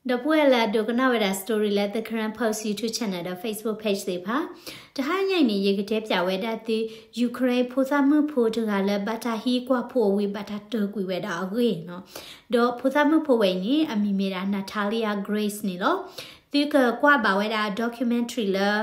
ဒီပုၢ်ဝဲၢ်လၢအဒိကနၣ်ဝဲဒၣ် story လၢ The Karen Post YouTube channel ဒီး Facebook page သ့ၣ်တဖၣ်, တဟါညါအံၤန့ၣ် ယကတဲပၠးဝဲဒၣ်သု Ukraine ဖိသၣ်မုၣ်ဖိတဂၤလၢဘၣ်တၢ်ဟံးကွၢ်ဖိအဝံၤ ဘၣ်တၢ်တၢၢ်ကွံာ်ဝဲဒၣ်အဂ့ၢ်နီၤ. ဒီးဖိသၣ်မုၣ်ဖိဝဲအံၤန့ၣ် အမံၤမ့ၢ်ဒၣ် Natalia Grace န့ၣ်လီၤ. သုကကွၢ်ဘၣ်ဝဲဒၣ် documentary လၢ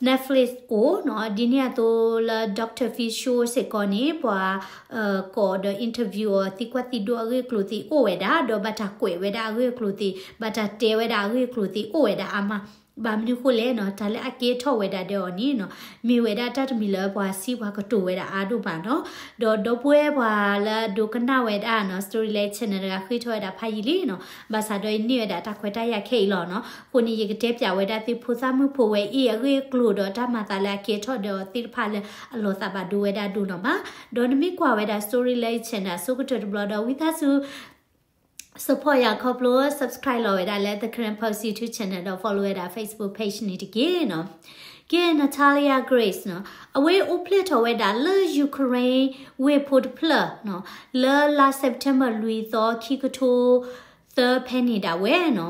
Netflix အိၣ်နီၤ, ဒ်န့ၣ်အသိးလၢ Doctor Fischel စ့ၢ်ကီးန့ၣ် ပှၤ ကိးဒီး interview အီၤ သံကွၢ်သံဒိၣ်အဂ့ၢ်အကျိၤသ့ၣ်အိၣ်ဝဲဒၣ်, ဒီးဘၣ်တၢ်ကွဲးဝဲဒၣ်အဂ့ၢ်အကျိၤသ့ၣ် ဘၣ်တၢ်တဲဝဲဒၣ်အဂ့ၢ်အကျိၤသ့ၣ်အိၣ်ဝဲဒၣ်အါမး. ဘၣ်မနုၤဃိလဲၣ်နီၤ, တၢ်လၢအကဲထီၣ်ဝဲဒၣ်ဒီးအီၤန့ၣ်နီၤ, မ့ၢ်ဝဲဒၣ်တၢ်တမံၤလၢပှၤစံးပှၤကတိၤဝဲဒၣ်အါဒိၣ်မးနီၤ. ဒီးဒီပုၢ်ဝဲၢ်ပှၤလၢအဒိကနၣ်ဝဲဒၣ်နီၤ story လၢ channel တဂၤဃ့ထီၣ်ဝဲဒၣ်ဖးယံာ်လံနီၤ, ဘၣ်ဆၣ်ဒီးယန့ၢ်ဝဲဒၣ်တၢ်ခွဲးတၢ်ယာ်ခဲအံၤလီၤနီၤ. အဃိန့ၣ် ယကတဲပၠးဝဲဒၣ်သုဖိသၣ်မုၣ်ဖိဝဲအံၤအဂ့ၢ်အကျိၤဒီးတၢ်မၤသးလၢအကဲထီၣ်ဒီးအီၤသ့ၣ်တဖၣ်လၢအလီၤသးဘၣ်ဒိဝဲဒၣ်ဒိၣ်နီၤမး. ဒီးနမ့ၢ်ကွၢ်ဝဲဒၣ် story လၢ channel အဆိကတၢၢ်တဘျီဒီး ဝံသးစူၤ support ယၤခီဖျိ subscribe လီၤဝဲဒၣ်လၢ The Karen Post YouTube channel ဒီး follow ဝဲဒၣ် Facebook page န့ၣ်တက့ၢ်နီၤ. ကဲ Natalia Grace နီၤ, အဝဲအိၣ်ဖျဲၣ်ထီၣ်ဝဲဒၣ်လၢ Ukraine ဝ့ၢ်ဖိတဖျၢၣ်နီၤ, လၢလါ September လွံၢ်သီ ခံကထိသၢဖဲန့ၣ်ဒၣ်ဝဲနီၤ.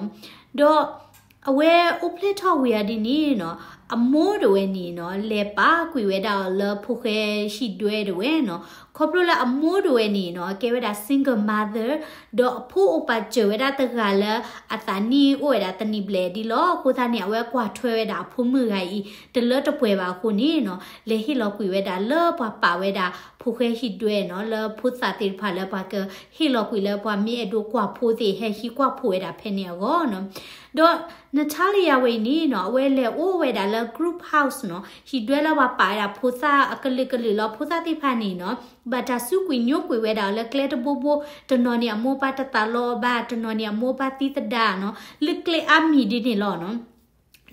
ဒီးအဝဲအိၣ်ဖျဲၣ်ထီၣ်ဝံၤအီၤဒ်န့ၣ်နီၤ, အမိၢ်တဝဲန့ၣ်နီၤ လဲၤပာ်ကွံာ်ဝဲဒၣ်အီၤလၢဖိၣ်ဃဲဟံၣ်ဒွဲတဝဲနီၤ. ခီဖျိလၢအမိၢ်တဝဲန့ၣ်နီၤ ကဲဝဲဒၣ် single mother ဒီးအဖိအိၣ်ပာ်စၢၤဝဲဒၣ်တဂၤလၢ အသးနံၣ်အိၣ်ဝဲဒၣ်တနံၣ်ဘျဲၣ်ဒ်လီၤ. အဃိသတးန့ၣ် အဝဲကွၢ်ထွဲဝဲဒၣ်အဖိမုၣ်ဂၤအံၤ တလၢတပှဲၤဘၣ်အဃိန့ၣ်နီၤ, လဲၤဟ့ၣ်လီၤကွံာ်ဝဲဒၣ်လၢပှၤပာ်ဝဲဒၣ် ဖိၣ်ဃဲဟံၣ်ဒွဲနီၤ, လၢဖိသၣ်သ့ၣ်တဖၣ်လၢပှၤကဟ့ၣ်လီၤကွံာ်လၢပှၤမ့ၢ်အဲၣ်ဒိးကွၢ်ဖိသ့ၣ် ဟဲဟံးကွၢ်ဖိဝဲဒၣ်ဖဲန့ၣ်အဂီၢ်နီၤ. ဒီး Natalia ဝဲအံၤန့ၣ်နီၤ, အဝဲလဲၤအိၣ်ဝဲဒၣ်လၢ group house နီၤ, ဟံၣ်ဒွဲလၢပှၤပာ်ဝဲဒၣ်ဖိသၣ်အကလုာ်ကလုာ်လီၤ. ဖိသၣ်သ့ၣ်တဖၣ်န့ၣ်နီၤ ဘၣ်တၢ်စူးကွံာ်ညိကွံာ်ဝဲဒၣ်အီၤလၢကျဲတဘိဘိ, တနီၤန့ၣ်အမိၢ်ပၢ်တသးလီဘၣ်, တနီၤန့ၣ်အမိၢ်ပၢ်သံသဒၣ်နီၤ, လၢကျဲအါမံၤဒ်န့ၣ်လီၤနီၤ.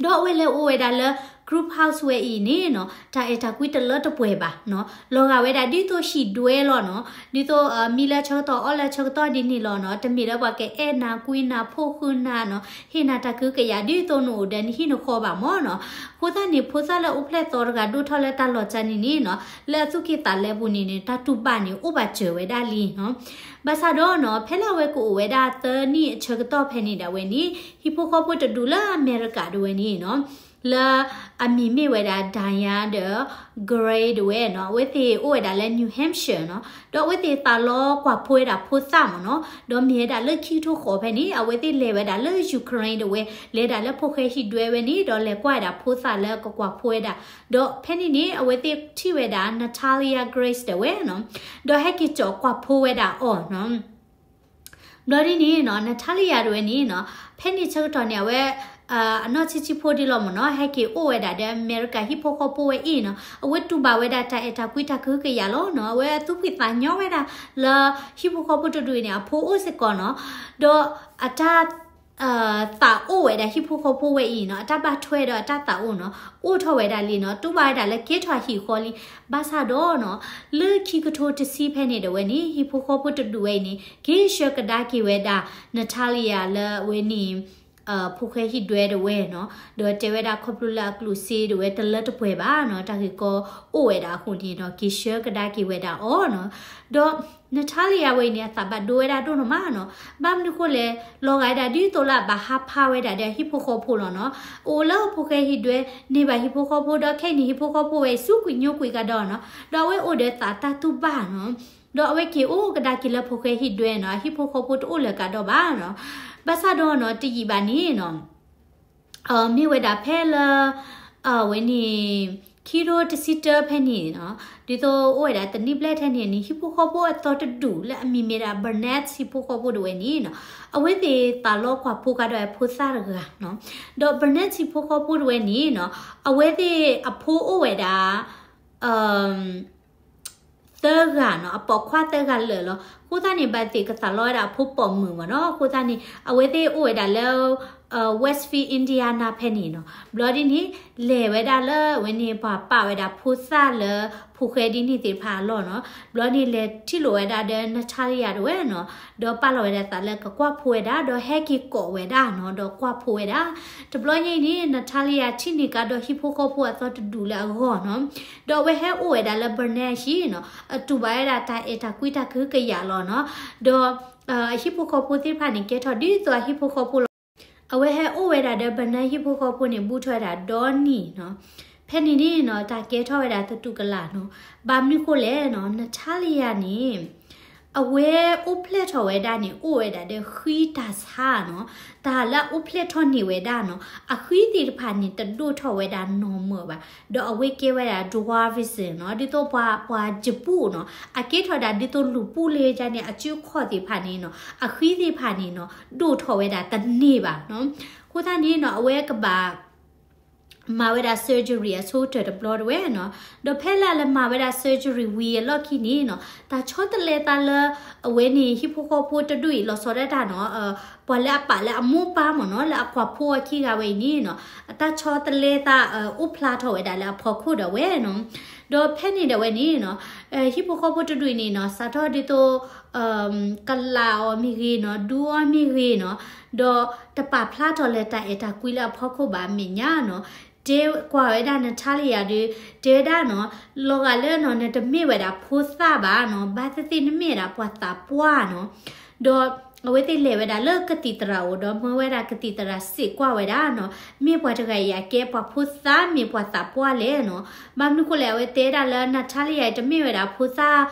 ဒီးအဝဲလဲၤအိၣ်ဝဲဒၣ်လၢ group house ဝဲအံၤန့ၣ်နီၤ, တၢ်အဲၣ်တၢ်ကွံတလၢတပှဲၤဘၣ်နီၤ, လီၤဂာ်ဝဲဒၣ်ဒ်သိးဟံၣ်ဒွဲလီၤနီၤ, ဒ်သိးမံလၢဆၢကတီၢ်အီၣ်လၢဆၢကတီၢ်ဒ်န့ၣ်လီၤနီၤ, တမ့ၢ်လၢပှၤကအဲၣ်နၤကွံနၤဖိဃုနၤနီၤ, ဟ့ၣ်နၤတၢ်ကဟုကယာ်ဒ်သိးနအိၣ်ဒီးနဟံၣ်နဃီဘၣ်မၢ်နီၤ. အဃိသတးန့ၣ် ဖိသၣ်လၢအိၣ်ဖျဲၣ်သီတဂၤဒိၣ်ထီၣ်လၢတၢ်လီၤစၢ်န့ၣ်န့ၣ်နီၤ, လၢအသူၣ်ကံၢ်သးလဲပူၤန့ၣ်န့ၣ် တၢ်တူၢ်ဘၣ်န့ၣ်အိၣ်ဘၣ်စၢၤဝဲဒၣ်လံနီၤ. ဘၣ်ဆၣ်ဒီးနီၤ, ဖဲလၢအဝဲကအိၣ်ဝဲဒၣ်သၢနံၣ်အဆၢကတီၢ်ဖဲန့ၣ်ဒၣ်ဝဲန့ၣ်, ဟံၣ်ဖိဃီဖိတဒူၣ်လၢအမဲရကၤဒၣ်ဝဲန့ၣ်နီၤ, လၢအမံၤမ့ၢ်ဝဲဒၣ် Diane ဒီး Gray ဒၣ်ဝဲနီၤ, အဝဲသ့ၣ်အိၣ်ဝဲဒၣ်လၢ New Hampshire နီၤ, ဒီးအဝဲသ့ၣ်သးလီကွၢ်ဖိဝဲဒၣ်ဖိသၣ်မၢ်နီၤ, ဒီးမ့ၢ်ဝဲဒၣ်လၢခံကထိဃိးဖဲန့ၣ် အဝဲသ့ၣ်လဲၤဝဲဒၣ်လၢ Ukraine ဒၣ်ဝဲ, လဲၤဒၣ်လၢဖိၣ်ဃဲဟံၣ်ဒွဲဝဲန့ၣ်, ဒီးလဲၤကွၢ်ဝဲဒၣ်ဖိသၣ်လၢကကွၢ်ဖိဝဲဒၣ်, ဒီးဖဲန့ၣ်န့ၣ် အဝဲသ့ၣ်ထံၣ်ဝဲဒၣ် Natalia Grace ဒၣ်ဝဲနီၤ, ဒီးဟဲက့ၤကၠီၤကွၢ်ဖိဝဲဒၣ်အီၤနီၤ. ဘျီဒ်န့ၣ်နီၤ, Natalia ဒၣ်ဝဲန့ၣ်နီၤ, ဖဲန့ၣ်ဆၢကတီၢ်န့ၣ် အဝဲ အနီၢ်ဆံးဆံးဖိဒ်လီၤမၢ်နီၤ, ဟဲက့ၤအိၣ်ဝဲဒၣ်ဒီးအမဲရကၤဟံၣ်ဖိဃီဖိဝဲအံၤနီၤ, အဝဲတူၢ်ဘၣ်ဝဲဒၣ်တၢ်အဲၣ်တၢ်ကွံတၢ်ကဟုကယာ်လီၤနီၤ, အဝဲအသူၣ်ဖှံသးညီဝဲဒၣ်လၢ ဟံၣ်ဖိဃီဖိတဒူၣ်အံၤန့ၣ် အဖိအိၣ်စ့ၢ်ကီးနီၤ, ဒီးအတၢ် သးအိၣ်ဝဲဒၣ်ဟံၣ်ဖိဃီဖိဝဲအံၤနီၤ, အတၢ်ဘၣ်ထွဲဒီးအတၢ်သးအိၣ်နီၤ, အိၣ်ထီၣ်ဝဲဒၣ်လံနီၤ, တူၢ်ဘၣ်ဝဲဒၣ်လၢကဲထီၣ်ဟံၣ်ဃီလံ. ဘၣ်ဆၣ်ဒီးနီၤ, လၢခံကထိတဆံဖဲန့ၣ်ဒၣ်ဝဲန့ၣ် ဟံၣ်ဖိဃီဖိတဒူၣ်ဝဲအံၤန့ၣ် က့ၤဆှၢကဒါက့ၤဝဲဒၣ် Natalia လၢအဝဲန့ၣ် ဖိၣ်ဃဲဟံၣ်ဒွဲဒၣ်ဝဲနီၤ, ဒီးတဲဝဲဒၣ်ခီဖျိလၢအကျိၣ်စ့ဒၣ်ဝဲတလၢတပှဲၤဘၣ်နီၤ, တၢ်ဂ့ၢ်ကီအိၣ်ဝဲဒၣ်အဃိန့ၣ်နီၤ, က့ၤဆှၢကဒါက့ၤဝဲဒၣ်အီၤနီၤ. ဒီး Natalia ဝဲအံၤန့ၣ် အသးဘၣ်ဒိဝဲဒၣ်ဒိၣ်နီၢ်မးနီၤ, ဘၣ်မနုၤဃိလဲၣ်, လီၤဂာ်ဝဲဒၣ်ဒ်သိးလၢအဘၣ်ဟးဖးဝဲဒၣ်ဒီးဟံၣ်ဖိဃီဖိလီၤနီၤ, အိၣ်လၢဖိၣ်ဃဲဟံၣ်ဒွဲ, န့ၢ်ဘၣ်ဟံၣ်ဖိဃီဖိဒီးခဲအံၤန့ၣ် ဟံၣ်ဖိဃီဖိဝဲအံၤ စူးကွံာ်ညိကွံာ်ကဒီးနီၤ, ဒီးအဝဲအိၣ်ဒီးသးတၢ်တူၢ်ဘၣ်နီၤ. ဒီးအဝဲက့ၤအိၣ်ကဒါက့ၤလၢဖိၣ်ဃဲဟံၣ်ဒွဲနီၤ, အဟံၣ်ဖိဃီဖိတအိၣ်လၢၤကဒီးဘၣ်နီၤ. ဘၣ်ဆၣ်ဒီးနီၤ, တယံာ်ဘၣ်န့ၣ်နီၤ, မ့ၢ်ဝဲဒၣ်ဖဲလၢ အဝဲန့ၣ် ခံကထိတဆံတၢဖဲန့ၣ်နီၤ, ဒ်သိးအိၣ်ဝဲဒၣ်တနံၣ်ဘျဲၣ်ထဲန့ၣ်န့ၣ် ဟံၣ်ဖိဃီဖိအသီတဒူၣ်လၢအမံၤမ့ၢ်ဒၣ် Burnett ဟံၣ်ဖိဃီဖိဒၣ်ဝဲန့ၣ်နီၤ, အဝဲသ့ၣ်သးလီကွၢ်ဖိကဒီးဖိသၣ်တဂၤနီၤ. ဒီး Burnett ဟံၣ်ဖိဃီဖိဒၣ်ဝဲန့ၣ်နီၤ, အဝဲသ့ၣ်အဖိအိၣ်ဝဲဒၣ် သၢဂၤနီၤ, အပိာ်ခွါသၢဂၤလၢာ်လီၤ. အဃိသတးန့ၣ် ဘၣ်သ့ၣ်ကသးလီဝဲဒၣ်အဖိပိာ်မုၣ်မၢ်နီၤ. အဃိသတးန့ၣ် အဝဲသ့ၣ်အိၣ်ဝဲဒၣ်လၢ Westfield Indiana ဖဲန့ၣ်နီၤ. ဘျီဒ်န့ၣ် လဲၤဝဲဒၣ်လၢအဝဲန့ၣ် ပှၤပာ်ဝဲဒၣ်ဖိသၣ်လၢဖိၣ်ဃဲဒ်န့ၣ်သ့ၣ်တဖၣ်အလီၢ်နီၤ. ဘျီန့ၣ်လဲၤထံၣ်လိာ်ဝဲဒၣ်ဒီး Natalia ဒၣ်ဝဲနီၤ, ဒီးပာ်လီၤဝဲဒၣ်သးလၢကကွၢ်ဖိဝဲဒၣ်, ဒီးဟဲက့ၤကိးဝဲဒၣ်နီၤ, ဒီးကွၢ်ဖိဝဲဒၣ်. တဘျီညါအံၤန့ၣ် Natalia ထံၣ်န့ၢ်ကဒီးဟံၣ်ဖိဃီဖိအသီတဒူၣ်လၢအဂီၢ်နီၤ. ဒီးအဝဲဟဲအိၣ်ဝဲဒၣ်လၢ Burnett ဟံၣ်နီၤ, အတူၢ်ဘၣ်ဝဲဒၣ်တၢ်အဲၣ်တၢ်ကွံတၢ်ကဟုကယာ်လီၤနီၤ. ဒီး အဟံၣ်ဖိဃီဖိသ့ၣ်တဖၣ်န့ၣ် ကဲထီၣ်ဒ်သိးအဟံၣ်ဖိဃီဖိလီၤ. အဝဲဟဲအိၣ်ဝဲဒၣ်ဒီး Bernard ဟံၣ်ဖိဃီဖိန့ၣ် ဘူးထီၣ်ဝဲဒၣ်ဒီနံၣ်နီၤ. ဖဲန့ၣ်န့ၣ်နီၤ တၢ်ကဲထီၣ်ဝဲဒၣ်သတူၢ်ကလာ်နီၤ. ဘၣ်မနုၤဃိလဲၣ်နီၤ Natalia န့ၣ် အဝဲအိၣ်ဖျဲၣ်ထီၣ်ဝဲဒၣ်န့ၣ် အိၣ်ဝဲဒၣ်ဒီးဃံတၢ်ဆါနီၤ. တၢ်လၢအအိၣ်ဖျဲၣ်ထီၣ်န့ၢ်ဝဲဒၣ်နီၤ အဃံသ့ၣ်တဖၣ်န့ၣ် တဒိၣ်ထီၣ်ဝဲဒၣ်နီၢ်မၢၢ်ဘၣ်. ဒီးအဝဲကဲဝဲဒၣ် dwarfism နီၤ, ဒ်သိးပှၤ ပှၤယပူၣ်နီၤ, အကဲထီၣ်ဒၣ်ဒ်သိးလူၤပူၣ်လၢကန့ၣ် အစုခီၣ်သ့ၣ်တဖၣ်န့ၣ်နီၤ, အဃံသ့ၣ်တဖၣ်န့ၣ်နီၤ ဒိၣ်ထီၣ်ဝဲဒၣ်တန့ၢ်ဘၣ်နီၤ. အဃိသတးန့ၣ်နီၤ အဝဲကဘၣ် မၤဝဲဒၣ် surgery အဆိကတၢၢ်တဘျီတဝဲနီၤ. ဒီးဖဲလၢအလဲၤမၤဝဲဒၣ် surgery ဝံၤအလီၢ်ခံန့ၣ်နီၤ, တၢ်ဆီတလဲသးလၢ အဝဲန့ၣ် ဟံၣ်ဖိဃီဖိတဒူၣ်အံၤ လီၤဆီဒၣ်တၢ်နီၤ, ပှၤလၢအပာ်လၢအမိၢ်ပၢ်မ့ၢ်နီၤ, လၢအကွၢ်ဖိအခံဂၤဝဲအံၤန့ၣ်နီၤ, တၢ်ဆီတလဲသး အိၣ်ဖျါထီၣ်ဝဲဒၣ်လၢအဖီခိၣ်ဒၣ်ဝဲနီၤ. ဒီးဖဲန့ၣ်ဒၣ်ဝဲန့ၣ်နီၤ, ဟံၣ်ဖိဃီဖိတဒူၣ်အံၤန့ၣ်နီၤ စးထီၣ်ဒ်သိး ကလာ်အီၤမ့ၢ်ဂ့ၤနီၤ, ဒူအီၤမ့ၢ်ဂ့ၤနီၤ, ဒီးတပာ်ဖျါထီၣ်လၢတၢ်အဲၣ်တၢ်ကွံလၢအဖီခိၣ်ဘၣ်အမဲာ်ညါနီၤ. တဲကွၢ်ဝဲဒၣ် Natalia ဒီး တဲဝဲဒၣ်နီၤ, လီၤဂာ်လၢနီၤ နတမ့ၢ်ဝဲဒၣ်ဖိသၣ်ဘၣ်နီၤ, ဘၣ်သ့ၣ်သ့ၣ်နမ့ၢ်ဝဲဒၣ်ပှၤသးပှၢ်နီၤ. ဒီးအဝဲသ့ၣ်လဲၤဝဲဒၣ်လၢကသံၣ်သရၣ်အအိၣ်ဒီး မၢဝဲဒၣ်ကသံၣ်သရၣ်စံးကွၢ်ဝဲဒၣ်နီၤ, မ့ၢ်ပှၤတဂၤအံၤ အကဲပှၤဖိသၣ်မ့ၢ်ပှၤသးပှၢ်လဲၣ်နီၤ. ဘၣ်မနုၤဃိလဲၣ် အဝဲတဲဒၣ်လၢ Natalia တမ့ၢ်ဝဲဒၣ်ဖိသၣ်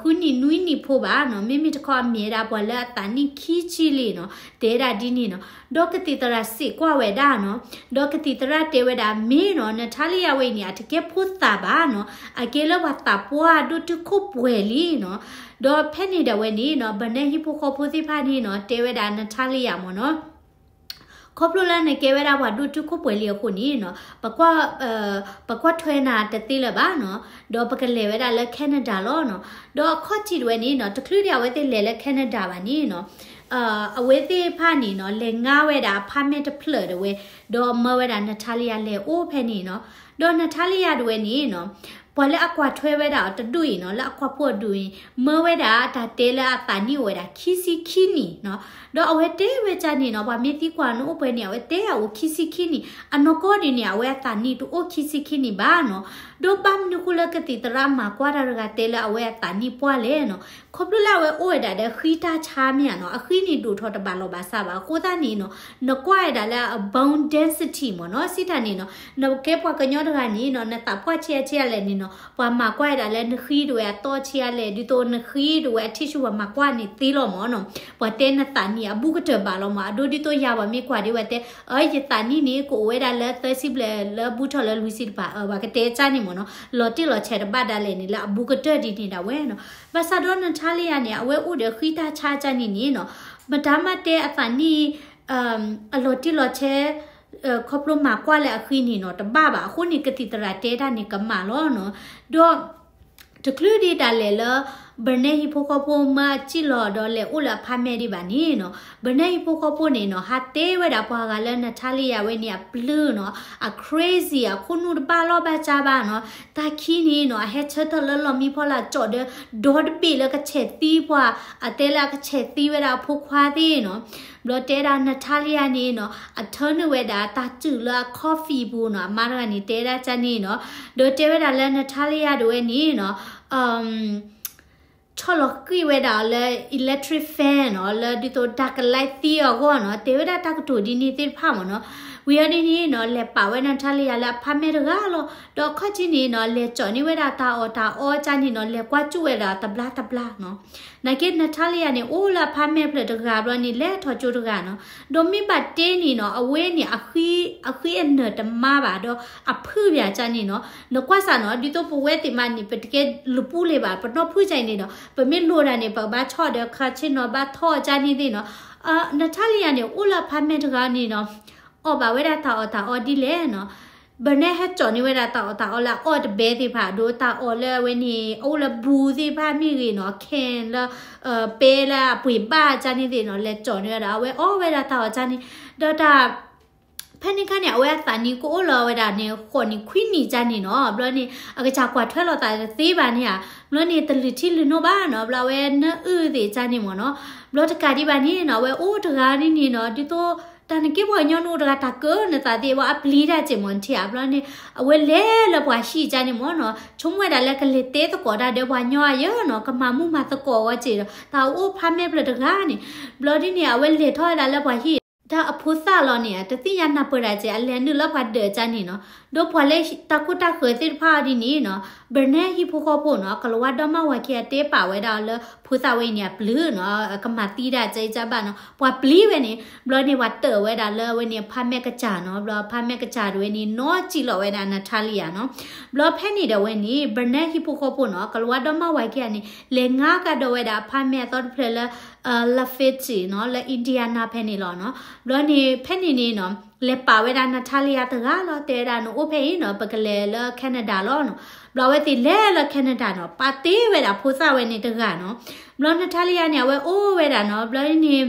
ဃုနံၣ်နွံနံၣ်ဖိဘၣ်နီၤ, မ့မ့ၢ်တခီအမ့ၢ်ဝဲဒၣ်ပှၤလၢအသးနံၣ်ခံဆံလံနီၤ, တဲဒၣ်ဒ်န့ၣ်နီၤ. ဒီးကသံၣ်သရၣ်စံးကွၢ်ဝဲဒၣ်နီၤ, ဒီးကသံၣ်သရၣ်တဲဝဲဒၣ် မ့ၢ်နီၤ Natalia ဝဲအံၤန့ၣ် အတကဲဖိသၣ်ဘၣ်နီၤ, အကဲလၢပှၤသးပှၢ်ဒိၣ်တုာ်ခိၣ်ပှဲၤလံနီၤ. ဒီးဖဲန့ၣ်ဒၣ်ဝဲန့ၣ်နီၤ Bernard ဟံၣ်ဖိဃီဖိသ့ၣ်တဖၣ်န့ၣ်နီၤ တဲဝဲဒၣ် Natalia မ့ၢ်နီၤ ခီဖျိလၢနကဲဝဲဒၣ်ပှၤဒိၣ်တုာ်ခိၣ်ပှဲၤလံအဃိန့ၣ်နီၤ, ပကွၢ် ပကွၢ်ထွဲနၤတသ့လၢၤဘၣ်နီၤ, ဒီးပကလဲၤဝဲဒၣ်လၢ Canada လီၤနီၤ. ဒီးအခီၣ်ထံးတဝဲန့ၣ်နီၤ တချုးဒံးအဝဲသ့ၣ်လဲၤလၢ Canada ဘၣ်န့ၣ်နီၤ, အဝဲသ့ၣ်တဖၣ်န့ၣ်နီၤ လဲၤငါဝဲဒၣ် apartment တဖျၢၣ်တဝဲ, ဒီးမၢဝဲဒၣ် Natalia လဲၤအိၣ်ဖဲန့ၣ်နီၤ. ဒီး Natalia တဝဲန့ၣ်နီၤ ပှၤလၢအကွၢ်ထွဲဝဲဒၣ်အီၤတဒူၣ်အံၤနီၤ လၢအကွၢ်ဖိအဒူၣ်အံၤ မၢဝဲဒၣ်တၢ်တဲလၢအသးနံၣ်အိၣ်ဝဲဒၣ်ခံဆံခံနံၣ်နီၤ. ဒီးအဝဲတဲဝဲဒ်န့ၣ်နီၤ ပှၤမ့ၢ်သံကွၢ်နအိၣ်ပှဲၤနံၣ် အဝဲတဲအအိၣ်ခံဆံခံနံၣ်, အနီၢ်ကီၢ်ဒ်န့ၣ် အဝဲအသးနံၣ်တအိၣ်ခံဆံခံနံၣ်ဘၣ်နီၤ. ဒီးဘၣ်မနုၤဃိလၢကသံၣ်သရၣ်မၤကွၢ်တၢ်တဂၤတဲလၢအဝဲအသးနံၣ်ပှၢ်လဲၣ်နီၤ, ခီဖျိလၢအဝဲအိၣ်ဝဲဒၣ်ဒီးဃံတၢ်ဆါမ့ၢ်ဧါနီၤ, အဃံန့ၣ်ဒိၣ်ထီၣ်တဘၣ်လီၤဘၣ်စးဘၣ်. အဃိသတးန့ၣ်နီၤ နကွၢ်ဝဲဒၣ်လၢအ bone density မ့ၢ်နီၤ, စံးတၢ်န့ၣ်နီၤ နကဲပှၤကညီတဂၤန့ၣ်နီၤ နသးပှၢ်ဆံးအါဆံးအါလဲၣ်န့ၣ်နီၤ ပှၤမၤကွၢ်ဝဲဒၣ်လၢနဃံတဝဲအတီဆံးအါလဲၣ် ဒ်သိးနဃံတဝဲအထံၣ်ဆူပှၤမၤကွၢ်န့ၣ်သ့လီၤမ့ၢ်နီၤ. ပှၤတဲနသးနံၣ်အဘူးကတၢၢ်ဘၣ်လီၤမ့ၢ်, အဒိဒ်သိးယၤပှၤမ့ၢ်ကွၢ်ဒ်ဝဲတဲ အၢ ယသးနံၣ်န့ၣ် ကအိၣ်ဝဲဒၣ်လၢသၢဆံဘျဲၣ်လၢဘူးထီၣ်လၢလွံၢ်ဆံတဖၣ် ပှၤကတဲကန့ၣ်မ့ၢ်နီၤ, လီၤတံၢ်လီၤဆဲးတဘၣ်ဒၣ်လဲာ်န့ၣ် လၢအဘူးကတၢၢ်ဒ်န့ၣ်ဒၣ်ဝဲနီၤ. ဘၣ်ဆၣ်ဒီး Natalia န့ၣ် အဝဲအိၣ်ဒီးဃံတၢ်ဆါကန့ၣ်န့ၣ်နီၤ, မတၤမးတဲအသးနံၣ် အလီၤတံၢ်လီၤဆဲး ခီဖျိမၤကွၢ်လၢအဃံန့ၣ်နီၤ တဘၣ်ဘၣ်. အဃိန့ၣ် ကသံၣ်သရၣ်တဲတၢ်န့ၣ်ကမၣ်လီၤနီၤ. ဒီး တချုးဒံးတၢ်လဲၤလၢ Bernard ဟံၣ်ဖိဃီဖိမၢအစံၣ်လီၤဒီးလဲၤအိၣ်လၢအ apartment ဒံးဘၣ်န့ၣ်နီၤ, Bernard ဟံၣ်ဖိဃီဖိန့ၣ်နီၤ ဟးတဲဝဲဒၣ်ပှၤဂၤလၢ Natalia ဝဲန့ၣ်အပျုၢ်နီၤ, အ crazy အခိၣ်နူာ်တဘၣ်လီၢ်ဘၣ်စးဘၣ်နီၤ, တၢ်ခံန့ၣ်နီၤ အဟဲဆၢထၢၣ်လၢလီၢ်မံဖီလာ် ကၠီၣ်ဒီး ဒီတဘ့ၣ်လၢကဆဲးသံပှၤ, အတဲလၢအကဆဲးသံဝဲဒၣ်အဖိခွါသ့ၣ်နီၤ. ဘျီတဲဒၣ် Natalia န့ၣ်နီၤ အထၢနုာ်ဝဲဒၣ်တၢ်စုၣ်လၢအ coffee ပူၤနီၤ, အမါတဂၤန့ၣ်တဲဒၣ်ကန့ၣ်နီၤ. ဒီးတဲဝဲဒၣ်လၢ Natalia တဝဲန့ၣ်နီၤ ဆီၣ်လီၤဃံၣ်ဝဲဒၣ်အီၤလၢ electric fan နီၤ, လၢဒ်သိးတၢ်ကလဲသံအဂီၢ်နီၤ, တဲဝဲဒၣ်တၢ်ကတိၤဒ်န့ၣ်သ့ၣ်တဖၣ်မ့ၢ်နီၤ. ဝံၤအီၤဒ်န့ၣ်နီၤ လဲၤပာ်ဝဲ Natalia လၢ apartment တဂၤလီၤ. ဒီးအခီၣ်ထံးန့ၣ်နီၤ လဲၤကၠီၣ်န့ၢ်ဝဲဒၣ်တၢ်အီၣ်တၢ်အီကန့ၣ်နီၤ လဲၤကွၢ်ကၠူၣ်ဝဲဒၣ်တဘျါတဘျါနီၤ. နာ်က့ Natalia န့ၣ် အိၣ်လၢ apartment ဖျၢၣ်တဂၤဘျီန့ၣ် လဲၤထီၣ်ကၠိတဂၤနီၤ. ဒီးမ့ၢ်ဘၣ်တဲန့ၣ်နီၤ အဝဲန့ၣ် အဃံအနၢၤတမါဘၣ်ဒီး အဖုၣ်ဘၣ်ကန့ၣ်နီၤ. နကွၢ်စးနီၤ ဒ်သိးပဝဲသ့ၣ်မးန့ၣ် ပတကဲလူၤပူၤလ့ၤဘၣ် ပနီၢ်ဖုၣ်ကန့ၣ်နီၤ ပမ့ၢ်လိၤတၢ်န့ၣ် ပကဘၣ်ဆီၣ်ဒီးခါဆ့နီၤ ဘၣ်ထီၣ်ကန့ၣ်သ့ၣ်နီၤ. Natalia န့ၣ် အိၣ်လၢ apartment တဂၤန့ၣ်နီၤ အီၣ်ဘၣ်ဝဲဒၣ်တၢ်အီၣ်တၢ်အီဒ်လဲၣ်နီၤ. Bernard ဟဲကၠီၣ်န့ၢ်ဝဲဒၣ်တၢ်အီၣ်တၢ်အီလၢအအီၣ်တဘဲသ့ၣ်တဖၣ် ဒီးတၢ်အီၣ်လၢအဝဲန့ၣ် အအိၣ်လၢ ဘူး သ့ၣ်တဖၣ်မ့ၢ်ဂ့ၤနီၤ can လၢ ပဲလၢအပှ့ၤဘၣ်ကန့ၣ်သ့ၣ်နီၤ လဲၤကၠီၣ်န့ၢ်ဝဲဒၣ် အဝဲအီၣ်ဝဲဒၣ်တၢ်အီၣ်ကန့ၣ် ဒီးတၢ် ဖဲန့ၣ်ခါန့ၣ် အဝဲအသးနံၣ်ကအိၣ်လီၤဝဲဒၣ်န့ၣ် ဃိးနံၣ်ခွံနံၣ်ကန့ၣ်နီၤ. ဘျီန့ၣ် အကစၢ်ကွၢ်ထွဲလိာ်သးတသ့ဘၣ်န့ၣ်ဧါ. ဘျီန့ၣ် တလုၢ်ထံလုၢ်နိဘၣ်နီၤ. ဘျီအဝဲနအုၣ်သ့ၣ်ကန့ၣ်မ့ၢ်နီၤ. ဘျီတကးဒံးဘၣ်န့ၣ်နီၤ အဝဲအိၣ်တဂၤန့ၣ်နီၤ ဒ်သိး တၢ်နက့ပှၤကညီနအိၣ်တဂၤ တၢ်ကၢနသးသ့ၣ် ဝဲအပျံၤတၢ်စ့ၢ်မ့ၢ်ထံဧါ. ဘျီန့ၣ် အဝဲလဲၤလၢပှၤဟံၣ်ကန့ၣ်မ့ၢ်နီၤ. ဆိကမိၣ်ဝဲဒၣ်လၢကလဲၤတဲသကိးတၢ်ဒီးပှၤကညီအယၢနီၤ ကမၤမူမၤသကိးဝဲစ့ၢ်ဒီး တၢ်အိၣ်ဖးမဲာ်ဖျၢၣ်တဂၤန့ၣ်. ဘျီဒ်န့ၣ် အဝဲလဲၤထီၣ်ဝဲဒၣ်လၢပှၤဟံၣ် တၢ်အဖိသၣ်လီၤန့ၣ် တသ့ၣ်ညါနၢ်ပၢၢ်ဒၣ်ကဲ အလဲၤနုာ်လၢပှၤဒၢးကန့ၣ်နီၤ. ဒီးပှၤလၢတၢ်ကိၢ်တၢ်ဃၢၤသ့ၣ်တဖၣ်အီၤဒ်န့ၣ်နီၤ, ဘၢၣ်နဲဟံၣ်ဖိဃီဖိနီၤ, ကလၤဝါဒီမါဝၤခံဂၤတဲပာ်ဝဲဒၣ်လၢဖိသၣ်ဝဲအံၤန့ၣ် အပျုၢ်နီၤ, အကမၤသံဒၣ်ကဲအံၤကဘၣ်နီၤ, ပှၤပျံၤဝဲန့ၣ်, ဘျီန့ၣ်ပှၤတၢၢ်ဝဲဒၣ်လၢအဝဲန့ၣ် ဖါမဲာ်ကစၢ်နီၤ, ဘျီဖါမဲာ်ကစၢ်တဝဲန့ၣ် နီၤစံၣ်လီၤဝဲဒၣ် Natalia နီၤ. ဘျီဖဲန့ၣ်ဒီးဝဲန့ၣ် ဘၢၣ်နဲဟံၣ်ဖိဃီဖိနီၤ, ကလၤဝါဒီမါဝၤခံဂၤန့ၣ် လဲၤငါကဒီးဝဲဒၣ်အဖါမဲာ်အသီတဖျၢၣ်လၢ Lafayette နီၤ, လၢ Indiana ဖဲန့ၣ်လီၤနီၤ. ဘျီန့ၣ် ဖဲန့ၣ်န့ၣ်နီၤ, လဲၤပာ်ဝဲဒၣ် Natalia တဂၤလီၤ, တဲဝဲဒၣ်နအိၣ်ဖဲအံၤနီၤ, ပကလဲၤလၢ Canada လီၤနီၤ. ဘျီအဝဲသ့ၣ်လဲၤလၢ Canada နီၤ, ပာ်တ့ၢ်ဝဲဒၣ်ဖိသၣ်ဝဲန့ၣ်တဂၤနီၤ. ဘျီ Natalia န့ၣ် အဝဲအိၣ်ဝဲဒၣ်နီၤ, ဘျီန့ၣ်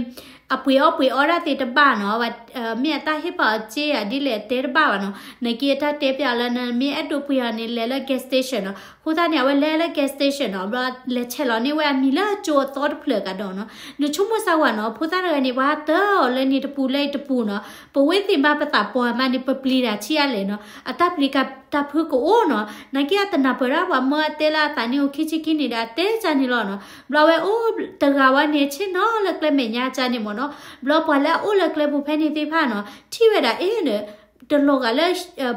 အပှ့ၤအီၣ်ပှ့ၤအီဒၣ်သ့ၣ်တဘၣ်နီၤ, မ့ၢ်အတၢ်ဟ့ၣ်ပာ်အီၤစ့ဧါဒ်လဲၣ်တဲတဘၣ်ဘၣ်နီၤ, နာ်က့အတၢ်တဲပျးလၢနမ့ၢ်အဲၣ်ဒိးပှ့ၤအီၤန့ၣ် လဲၤလၢ gas station နီၤ. အဃိသတးန့ၣ် အဝဲလဲၤလၢ gas station နီၤ, ဘျီလဲၤဆဲးလီၤန့ၢ်ဝဲအမံၤလၢကၠိအသီတဖျၢၣ်ကဒီးနီၤ. နဆိကမိၣ်စၢ်ဝဲနီၤ, ဖိသၣ်တဂၤန့ၣ်ပှၤတၢ်အီၤလၢန့ၣ်တပူၤလၢအံၤတပူၤနီၤ, ပဝဲသ့ၣ်မးပသးပှၢ်မးန့ၣ် ပပျံၤတၢ်ဆံးအါလဲၣ်နီၤ, အတၢ်ပျံၤတၢ်ဖုးကအိၣ်နီၤ. နာ်က့အတနၢ်ပၢၢ်ဒၣ်ပှၤမၢအတဲလၢအသးနံၣ်အိၣ်ခံဆံခံနံၣ်ဒီး အတဲကန့ၣ်လီၤနီၤ. ဘျီဝဲအိၣ်တဂၤဝဲန့ၣ် ဆ့ၣ်နီၤလၢကျဲမဲာ်ညါကန့ၣ်မ့ၢ်နီၤ, ဘျီပှၤလၢအအိၣ်လၢကျဲပူၤဖဲန့ၣ်သ့ၣ်တဖၣ်နီၤ, ထံၣ်ဝဲဒၣ်အ့ၣ်ဒီး တလီၤဂာ်လၢ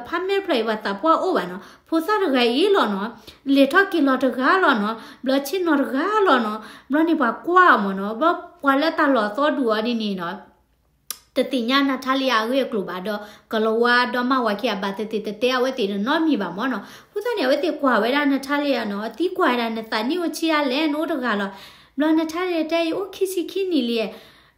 ဖါမဲာ်ဖျၢၣ်အံၤပှၤသးပှၢ်အိၣ်ဘၣ်နီၤ, ဖိသၣ်တဂၤအံၤလီၤနီၤ, လဲၤထီၣ်က့ၤလီၤတဂၤလီၤနီၤ, ဘျီဆ့ၣ်နီၤတဂၤလီၤနီၤ. ဘျီန့ၣ်ပှၤကွၢ်အီၤမ့ၢ်နီၤ, ဘျီပှၤလၢတၢ်လီၤအသီဒူၣ်အီၤဒ်န့ၣ်နီၤ တသ့ၣ်ညါ Natalia အဂ့ၢ်အကျိၤဘၣ်ဒီး ကလၤဝါဒီမါဝၤခံဂၤဘၣ်သ့ၣ်သ့ၣ် တတဲအဝဲသ့ၣ်နီတမံၤဘၣ်မ့ၢ်နီၤ. အဃိသတးန့ၣ် အဝဲသ့ၣ်ကွၢ်ဝဲဒၣ် Natalia နီၤ, သံကွၢ်ဝဲဒၣ် နသးနံၣ်အိၣ်ဆံးအါလဲၣ် နအိၣ်တဂၤလီၤ. ဘျီ Natalia တဲ ယအိၣ်ခံဆံခံနံၣ်လံ.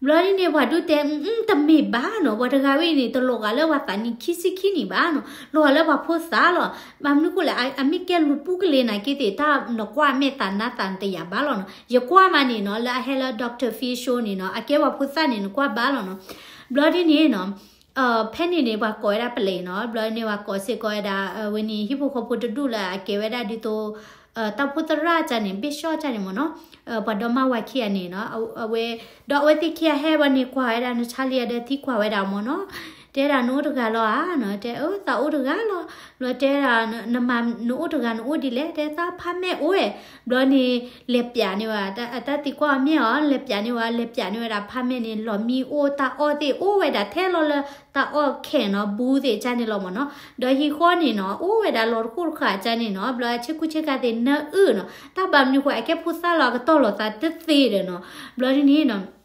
ဘျီဒ်န့ၣ် ပှၤဒုးတဲ တမ့ၢ်ဘၣ်နီၤ, ပှၤတဂၤဝဲအံၤန့ၣ် တလီၤဂာ်လၢပှၤသးနံၣ်ခံဆံခံနံၣ်ဘၣ်နီၤ, လီၤဂာ်လၢပှၤဖိသၣ်လီၤ. ဘၣ်မနုၤဃိလဲၣ်, အမ့ၢ်ကဲလူၤပူၤကလဲာ်နာ်က့သ့ၣ် တၢ်နကွၢ်မဲာ်သးနါသးတယာ်ဘၣ်လီၤနီၤ. ယကွၢ်မးန့ၣ်နီၤ, လၢအဟဲလၢ Doctor Phil show န့ၣ်နီၤ, အကဲပှၤဖိသၣ်န့ၣ် နကွၢ်ဘၣ်လီၤနီၤ. ဘျီဒ်န့ၣ်နီၤ, ဖဲန့ၣ်န့ၣ် ပှၤကိးဝဲဒၣ်ပလဲၤနီၤ, ဘျီန့ၣ် ပှၤကိးစ့ၢ်ကီးဝဲဒၣ် ဝဲန့ၣ် ဟံၣ်ဖိဃီဖိတဒူၣ်လၢအကဲဝဲဒၣ်ဒ်သိး တၢ်အိၣ်ဖှိၣ်သရၣ်ကန့ၣ် bishop ကန့ၣ်မ့ၢ်နီၤ, ပှၤဒီမါဝၤခံဂၤန့ၣ်နီၤ, အဝဲ ဒီးအဝဲသ့ၣ်ခံဂၤဟဲဝဲန့ၣ် ကွၢ်ဝဲဒၣ် Natalia ဒီးသံကွၢ်ဝဲဒၣ်မ့ၢ်နီၤ, တဲဒၣ်နအိၣ်တဂၤလီၤဧါနီၤ, တဲအသးအိၣ်တဂၤလီၤ. ဘျီတဲဒၣ် နမၤနအိၣ်တဂၤနအိၣ်ဒ်လဲၣ်, တဲသးဖါမဲာ်အိၣ်ဝဲ. ဘျီန့ၣ် လဲၤပျးန့ၢ်ဝဲ အတၢ်သံကွၢ်အီၤမ့ၢ်အီၤ လဲၤပျးန့ၢ်ဝဲ လဲၤပျးန့ၢ်ဝဲဒၣ်ဖါမဲာ်န့ၣ် လီၤမံအိၣ် တၢ်အီၣ်သ့ၣ်အိၣ်ဝဲဒၣ်ထဲလီၤလၢ တၢ်အီၣ်ခဲနီၤ ဘူးသ့ၣ်ကန့ၣ်လီၤမ့ၢ်နီၤ. ဒီးဟံၣ်ဃီန့ၣ်နီၤ အိၣ်ဝဲဒၣ်လီၤတခိၣ်တဃာ်ကန့ၣ်နီၤ, ဘျီဆ့ကူဆ့ကၤသ့ၣ်နၢအုၣ်နီၤ, တၢ်ဘၣ်မနုၤဃိ အကဲဖိသၣ်လီၤ အကတီၢ်လီၤသးတသ့ဒီးနီၤ. ဘျီဒ်န့ၣ်နီၤ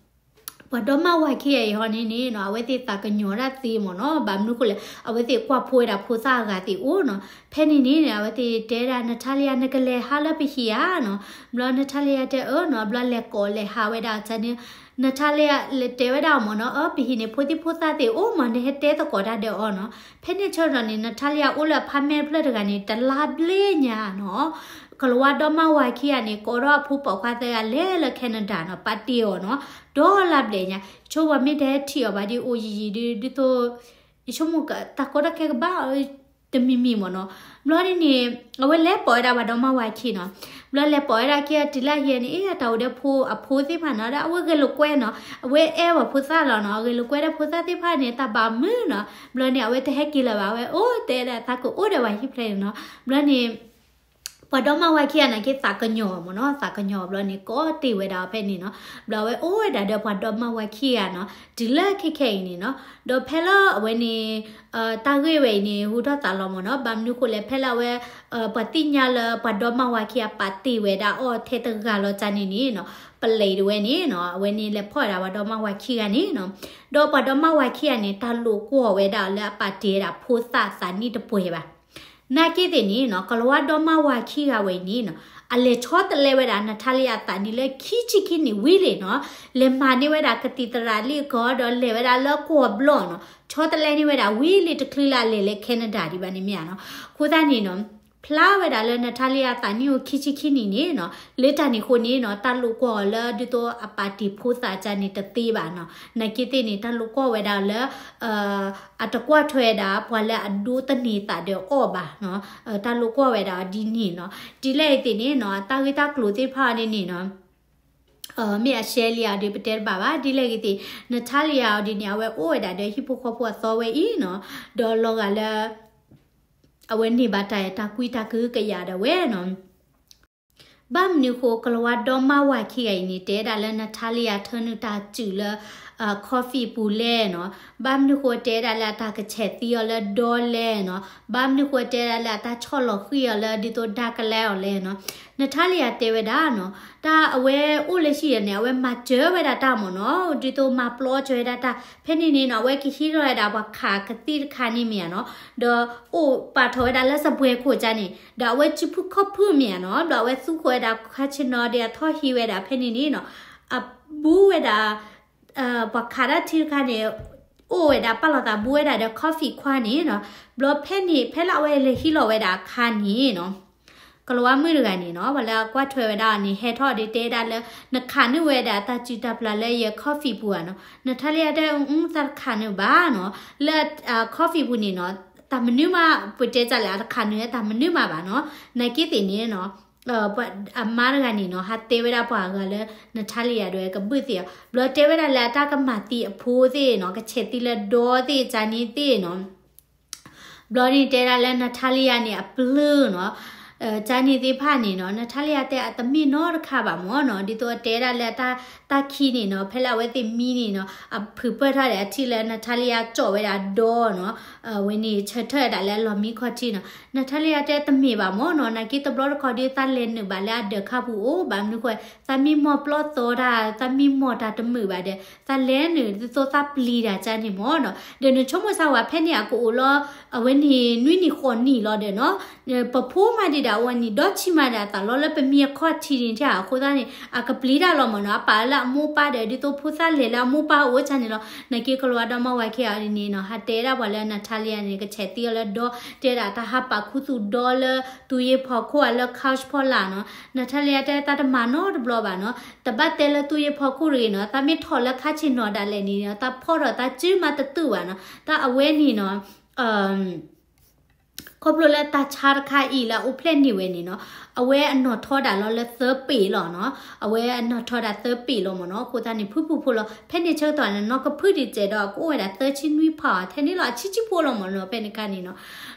ပှၤဒီမါဝၤခံဂၤအံၤဟီန့ၣ်န့ၣ်နီၤ အဝဲသ့ၣ်သးကညီၤဒၣ်သ့မ့ၢ်နီၤ, ဘၣ်မနုၤဃိလဲၣ် အဝဲသ့ၣ်ကွၢ်ဖိဝဲဒၣ်ဖိသၣ်အဂၤသ့ၣ်အိၣ်နီၤ. ဖဲန့ၣ်န့ၣ် အဝဲသ့ၣ်တဲဒၣ် Natalia နကလဲၤဟးလၢပဟံၣ်ဧါနီၤ. ဘျီ Natalia တဲအၢနီၤ, ဘျီလဲၤကိးလဲၤဟးဝဲဒၣ်န့ၣ် Natalia တဲဝဲဒၣ်မ့ၢ်နီၤ, အၢ ပဟံၣ်န့ၣ် ဖိသၣ်ဖိသၣ်သ့ၣ်အိၣ်မး နဟဲတဲသကိးတၢ်ဒီးအီၤနီၤ. ဖဲန့ၣ်ဆၢကတီၢ်န့ၣ် Natalia အိၣ်လၢအဖါမဲာ်ဖျၢၣ်တဂၤန့ၣ် တလါဘျ့ညါနီၤ ကလၤဝါဒီမါဝၤခံဂၤန့ၣ် ကိးထီၣ်အဖိပိာ်ခွါသၢဂၤလဲၤလၢ Canada နီၤ, ပာ်တ့ၢ်အီၤနီၤ, ဒီလါဘျဲၣ်ညါ, ဆိပှၤမ့ၢ်တဟဲထံၣ်အီၤဘၣ်ဒီး အိၣ်ယံာ်ယံာ်ဒီး ဒ်သိး ယဆိကမိၣ်တၢ်ကီတၢ်ခဲကဘၣ် တမံၤမံၤမ့ၢ်နီၤ. ဘျီဒ်န့ၣ် အဝဲလဲၤပိာ်ဝဲဒၣ်ပှၤဒီမါဝၤခံနီၤ. ဘျီလဲၤပိာ်ဝဲဒၣ်ခံ တုၤလၢဟံၣ်န့ၣ် အ့ တၢ်အိၣ်ဒီးဖိအဖိသ့ၣ်တဖၣ်နီၤ, ဒီးအဝဲဂဲၤလိာ်ကွဲနီၤ, အဝဲအဲၣ်ပှၤဖိသၣ်လီၤနီၤ, ဂဲၤလိာ်ကွဲဒီးဖိသၣ်သ့ၣ်တဖၣ်န့ၣ် တၢ်ဘၣ်မုာ်နီၤ. ဘျီန့ၣ် အဝဲတဟဲက့ၤလၢၤဘၣ်, အဝဲအိၣ်တဲဒၣ်သးကအိၣ်ဒီးပှၤဟံၣ်ဖျဲၣ်န့ၣ်နီၤ. ဘျီန့ၣ် ပှၤဒီမါဝၤခံဂၤနာ်က့ သးကညီၤမ့ၢ်နီၤ, သးကညီၤဘျီန့ၣ် ကိးတ့ၢ်ဝဲဒၣ်ဖဲန့ၣ်နီၤ. ဘျီအဝဲအိၣ်ဝဲဒၣ်ဒီးပှၤဒီမါဝၤခံဂၤနီၤ, တုၤလၢခဲခဲအံၤန့ၣ်နီၤ. ဒီးဖဲလၢအဝဲန့ၣ် တၢ်ဂ့ၢ်ဝဲအံၤန့ၣ် ဟူထီၣ်သးလီၤမ့ၢ်နီၤ, ဘၣ်မနုၤဃိလဲၣ် ဖဲလၢအဝဲ ပှၤသ့ၣ်ညါလၢပှၤဒီမါဝၤခံဂၤပာ်တ့ၢ်ဝဲဒၣ်အီၤထဲတဂၤလီၤကန့ၣ်န့ၣ်နီၤ, ပလဲၤတဝဲန့ၣ်နီၤ, အဝဲန့ၣ်လဲၤဖီၣ်ဝဲဒၣ်ပှၤဒီမါဝၤခံဂၤန့ၣ်နီၤ. ဒီးပှၤဒီမါဝၤခံဂၤန့ၣ် တၢ်လိာ်ကွီၢ်ဝဲဒၣ်လၢအပာ်တ့ၢ်ဝဲဒၣ်ဖိသၣ်သးနံၣ်တပှဲၤဘၣ် နာ်က့သ့ၣ်န့ၣ်နီၤ, ကလၤဝါဒီမါဝၤခံဂၤဝဲအံၤန့ၣ်နီၤ, အလဲၤဆီတလဲဝဲဒၣ် Natalia အသးနံၣ်လၢခံဆံခံနံၣ်ဝံၤလံနီၤ, လဲၤမၤန့ၢ်ဝဲဒၣ်ကသံၣ်သရၣ်လံအကီၢ် ဒီးလဲၤဝဲဒၣ်လၢကွီၢ်ဘျီနီၤ, ဆီတလဲန့ၢ်ဝဲဒၣ်ဝံၤလံ တချုးလၢအလဲၤလၢ Canada ဒံးဘၣ်န့ၣ်မ့ၢ်ဧါနီၤ. အဃိသတးန့ၣ်နီၤ ဖျါဝဲဒၣ်လၢ Natalia အသးနံၣ်အိၣ်ခံဆံခံနံၣ်န့ၣ်နီၤ, လၢတၢ်န့ၣ်အဃိန့ၣ်နီၤ, တၢ်လိာ်ကွီၢ်အီၤလၢဒ်သိးအပာ်တ့ၢ်ဖိသၣ်ကန့ၣ်တသ့ဘၣ်နီၤ. နာ်က့သ့ၣ်န့ၣ် တၢ်လိာ်ကွီၢ်ဝဲဒၣ်လၢ အတကွၢ်ထွဲဝဲဒၣ် ပှၤလၢအဒိးသန့ၤသးဒီးအီၤဘၣ်နီၤ, တၢ်လိာ်ကွီၢ်ဝဲဒၣ်အီၤဒ်န့ၣ်နီၤ. ဒ်လဲၣ်အံၤသ့ၣ်န့ၣ်နီၤ, တၢ်ဂ့ၢ်တၢ်ကျိၤသ့ၣ်တဖၣ်အီၤဒ်န့ၣ်နီၤ, မ့ၢ်အရှဲလံဧါဒီး ပတဲတဘၣ်ဘၣ်. ဒ်လဲၣ်ဂ့ၤသ့ၣ် Natalia အီၤဒ်န့ၣ် အဝဲအိၣ်ဝဲဒၣ်ဒီးဟံၣ်ဖိဃီဖိအသီဝဲအံၤနီၤ, ဒီးလီၤဂာ်လၢ အဝဲန့ၢ်ဘၣ်တၢ်အဲၣ်တၢ်ကွံတၢ်ကဟုကယာ်ဒၣ်ဝဲနီၤ. ဘၣ်မနုၤဃိ ကလၤဝါဒီမါဝၤခံဂၤအံၤန့ၣ် တဲဒၣ်လၢ Natalia ထၢနုာ်တၢ်စုၣ်လၢ coffee ပူၤလဲၣ်နီၤ, ဘၣ်မနုၤဃိတဲဒၣ်လၢအတၢ်ကဆဲးသံအီၤလၢဒီလဲၣ်နီၤ, ဘၣ်မနုၤဃိတဲဒၣ်လၢအတၢ်ဆီၣ်လီၤဃံၤအီၤလၢဒ်သိးဒါကလဲအီၤလဲၣ်နီၤ. နထါလံယၤတဲဝဲဒၣ်နီၤ, တၢ်အဝဲအိၣ်လၢဟံၣ်န့ၣ် အဝဲမၤစၢၤဝဲဒၣ်တၢ်မ့ၢ်နီၤ, ဒ်သိးမၤပျီစၢၤဝဲဒၣ်တၢ် ဖဲန့ၣ်န့ၣ်နီၤ အဝဲကဟံးထီၣ်ဝဲဒၣ်ပှၤခးကသံၣ်တခါန့ၣ်မ့ၢ်ဧါနီၤ, ဒီးအိၣ်ပာ်ထီၣ်ဝဲဒၣ်လၢစပွဲခိၣ်ကါန့ၣ် ဒီးအဝဲစုဖုခီၣ်ဖုမ့ၢ်ဧါနီၤ, ဒီးအဝဲသူခိၣ်ဝဲဒၣ်ခါဆ့ၣ်နီၤဒီးအထီၣ်ဟံးဝဲဒၣ်ဖဲန့ၣ်န့ၣ်နီၤ, အဘူးဝဲဒၣ် ပှၤခးတၢ်ထံတခါန့ၣ် အိၣ်ဝဲဒၣ်ပာ်လီၤသးဘူးဝဲဒၣ်ဒီး coffee ခွါန့ၣ်နီၤ, ဘျီဖဲန့ၣ် ဖဲလၢအဝဲလဲၤဟံးလီၤဝဲဒၣ်အခါန့ၣ်နီၤ ကလၤဝါမုၣ်တဂၤန့ၣ်နီၤ ပှၤလၢအကွၢ်ထွဲဝဲဒၣ်န့ၣ် ဟဲထီၣ်ဒီးတဲဒၣ်လၢ နခးနုာ်ဝဲဒၣ်တၢ်စုၣ်တၢ်ပျၢ်လၢယ coffee ပူၤဧါနီၤ, နထါလံယၤတဲ သးတခးနုာ်ဘၣ်နီၤ, လၢ coffee ပူၤန့ၣ်နီၤ တၢ်မနုၤမး ပတဲတၢ်လၢအတခးနုာ်တၢ်မနုၤမးဘၣ်နီၤ, နာ်က့သ့ၣ်န့ၣ်နီၤ အမါတဂၤန့ၣ်နီၤ ဟးတဲဝဲဒၣ်ပှၤဂၤလၢ နထါလံယၤဒၣ်ဝဲကဘုၣ်သ့ၣ်အီၤ ဘျီတဲဝဲဒၣ်လၢအတၢ်ကမၤသံအဖိသ့ၣ်နီၤ ကဆဲးသံလၢဒီသ့ၣ် ကၠါန့ၣ်သ့ၣ်နီၤ ဘျီန့ၣ်တဲဒၣ်လၢ နထါလံယၤန့ၣ် အပျုၢ်နီၤ, ကၠါန့ၣ်သ့ၣ်တဖၣ်န့ၣ်နီၤ နထါလံယၤတဲအတမ့ၢ်နီတခါဘၣ်မ့ၢ်နီၤ, ဒ်သိးအတဲဒၣ်လၢတၢ်ခံန့ၣ်နီၤ ဖဲလၢအဝဲသ့ၣ်မံန့ၣ်နီၤ အဖုးပၢၢ်ထီၣ်ဒီးအထံၣ်လၢ နထါလံယၤကၠီၣ်ဝဲဒၣ်ဒီနီၤ, အဝဲန့ၣ်ဆၢထၢၣ်ဒၣ်လၢအလီၤမံခီၣ်ထံးနီၤ, နထါလံယၤတဲတမ့ၢ်ဘၣ်မ့ၢ်နီၤ, နာ်က့တဘျီတခီၣ်ဒီး သးလဲၤနုာ်ဘၣ်လၢအဒၢးခါပူၤအိၣ် ဘၣ်မနုၤဃိ သးမံမီၢ်ပျီသီတၢ် သးမံမီၢ်တၢ်တမုာ်ဘၣ်ဒီး သးလဲၤနုာ်ဒ်သိးသးပျံၤတၢ်ကၠါန့ၣ်မ့ၢ်နီၤ, ဒီးနဆိကမိၣ်စၢ်ဝဲဖဲန့ၣ်အကအိၣ်လီၤ အဝဲန့ၣ်နွံနံၣ်ဃိးနံၣ်လီၤဒီးနီၤ, ပဖိမးဒံးဒၣ်အဝဲန့ၣ် ဒီးဆံးမးဒၣ်အသးလီၤလၢပမံအခီၣ်ထံးန့ၣ် အဃိသတးန့ၣ် အကပျံၤတၢ်လီၤမ့ၢ်နီၤ, အပာ်လၢအမိၢ်ပၢ်ဒီး ဒ်သိးဖိသၣ်လဲၤလၢအမိၢ်ပၢ်အိၣ်ကၠါန့ၣ်လီၤ, နာ်က့ကလၤဝါဒီမါဝၤခံဂၤန့ၣ်နီၤ ဟးတဲဒၣ်ပှၤလၢ နထါလံယၤန့ၣ် ကဆဲးသံအီၤလၢဒီ တဲဒၣ်တၢ်ဟးပာ်ခူသူၣ်ဒီလၢ သူၣ်ယ့ဖီခိၣ်ဧါလၢ couch ဖီလာ်နီၤ, နထါလံယၤတဲသးတမၤနီတဘျီဘၣ်နီၤ, တဘၣ်တဲလၢသူၣ်ယ့ဖီခိၣ်တဂ့ၤနီၤ, သးမ့ၢ်ထီၣ်လၢခါဆ့ၣ်နီၤဒၣ်လဲာ်န့ၣ်နီၤ သးဖီထီၣ်သးစုမးတတုာ်ဘၣ်နီၤ, တၢ်အဝဲန့ၣ်နီၤ ခီဖျိလၢတၢ်ဆါတခါအံၤလၢအအိၣ်ဖျဲၣ်န့ၢ်ဝဲန့ၣ်နီၤ, အဝဲအနီၣ်ထီဒၣ်လီၤလၢသၢပ့ၤလီၤနီၤ, အဝဲအနီၣ်ထီဒၣ်သၢပ့ၤလီၤမ့ၢ်နီၤ, အဃိသတးန့ၣ် ဖုၣ်ဖုၣ်ဖိလီၤ, ဖဲန့ၣ်ဆၢကတီၢ်န့ၣ် နီၢ်ကဖုၣ်ဒံးစဲးဒီး ကအိၣ်ဝဲဒၣ်သၢဆံနွံဖးအီၤ ထဲန့ၣ်လီၤ အဆံဆံဖိလီၤမ့ၢ်နီၤ, ဖဲန့ၣ်ခါန့ၣ်နီၤ,